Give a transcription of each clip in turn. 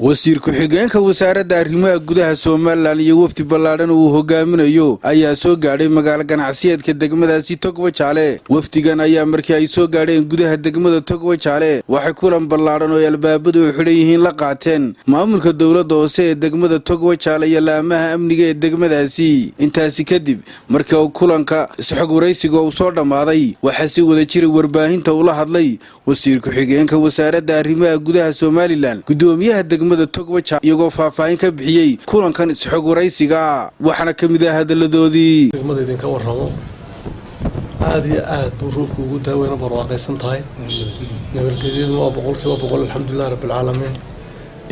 Wasiir ku-xigeenka Wasaaradda Arrimaha Gudaha Somaliland iyo wafdi ballaadhan uu hogaaminayo ayaa soo gaadhay magaalo ganacsiyeedka degmadaasi Togwajaale. Wafdigan ayaa markii ay soo gaadheen gudaha degmada Togwajaale waxay kulan ballaadhan oo ay albaabadu u xidhan yihiin la qaateen maamulka dowladda hoose ee degmada Togwajaale iyo laamaha amniga ee degmadaasi. Intaasi kadib, markii uu kulanka isxog waraysiga uu soo dhammaaday, waxaa si wada jira warbaahinta ula hadlay wasiir ku-xigeenka Wasaaradda Arrimaha Gudaha Somaliland, gudoomiyaha degmada Togwajaale, iyagoo faahfaahin ka bixiyey kulankan isxog waraysiga. Waxaana ka mid ah hadaladoodii: Degmada idinka waramo, aada iyo aad buu roobku ugu daaweyna, barwaaqaysan tahay, nabadgelyaduna waa 100%, alxamdulilah rabbilcaalamiin.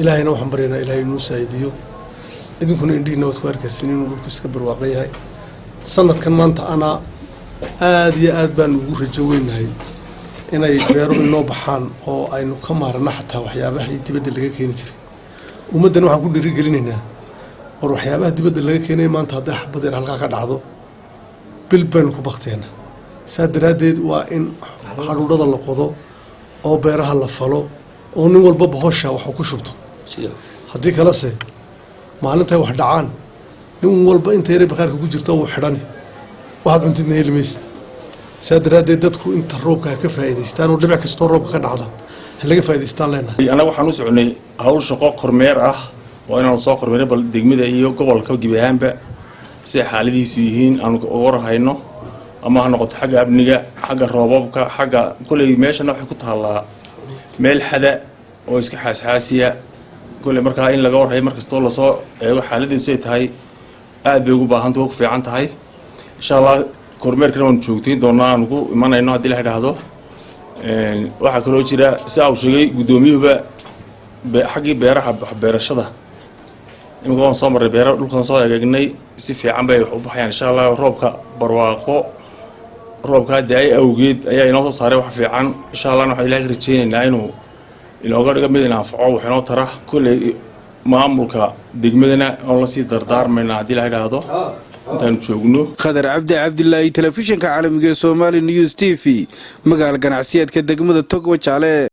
Ilaahayna waxaan baryaynaa Ilahay inuu saa'idiyo. Idinkuna indhihiina waad ku arkaysin inuu dhulku iska barwaaqo yahay. Sanadkan maanta anaa aada iyo aad baan ugu rajo weynahay inay beeru inoo baxaan oo aynu ka maarano xataa waxyaabaha dibadda laga keeni jiray. Ummaddan waxaan ku dhiirigelinaynaa, war waxyaabaha dibadda laga keenaya maanta hadday xabad yar halkaa ka dhacdo, bil baynu ku bakteena. Saa daraaddeed waa in hadhuudhada la qodo oo beeraha la falo oo nin walba bohosha waxu ku shubto. Haddii kalese maalintay wax dhacaan, nin walba inta yare bakhaarka ku jirto wuu xidhani, waxaad cuntidna heli maysid. Saa daraaddeed dadku inta roobka ha ka faa'iidaystaan oo dhibic kastoo roobka ka dhacda ha laga faa'idaystaan leenahay. Annaga waxaan u soconay hawl shaqo kormeer ah oo inaanu soo kormeeray bal degmada iyo gobolka gebi ahaanba siday xaaladihiisu yihiin, aanu uga warhayno, ama ha noqoto xagga amniga, xagga roobabka, xagga kolley. Meeshana waxay ku taallaa meel xada oo iska xaasxaasiya kolley. Markaa in laga warhayo mar kastoo lasoo eego xaaladiisu ay tahay, aad bay ugu baahanta, waa ku fiican tahay. Insha Allah kormeerkana waanu joogtayn doonaa, aanu ku imanayno haddii la idhaahdo. Waxaa kaloo jira, sida uu sheegay guddoomiyuhuba, xaggii beeraha, beerashada. Iminka waan soo marray beera, dhulkan soo egeegnay, si fiican bay wax u baxayaan insha Allah. Roobka barwaaqo, roobkaa da-ay awgeed ayaa inoo soo saaray wax fiican. Insha Allahna waxaan Ilahay ka rajaynaynaa inuu inooga dhigo mid ina anfaco, wax inoo tara. Kolley maamulka degmadana oon lasii dardaarmaynaa haddii la idhaahdo intaanu joogno. Khadar Cabdi Cabdilaahi, telefishinka caalamiga ee Somali News TV, magaala ganacsiyeedka degmada Togwajaale.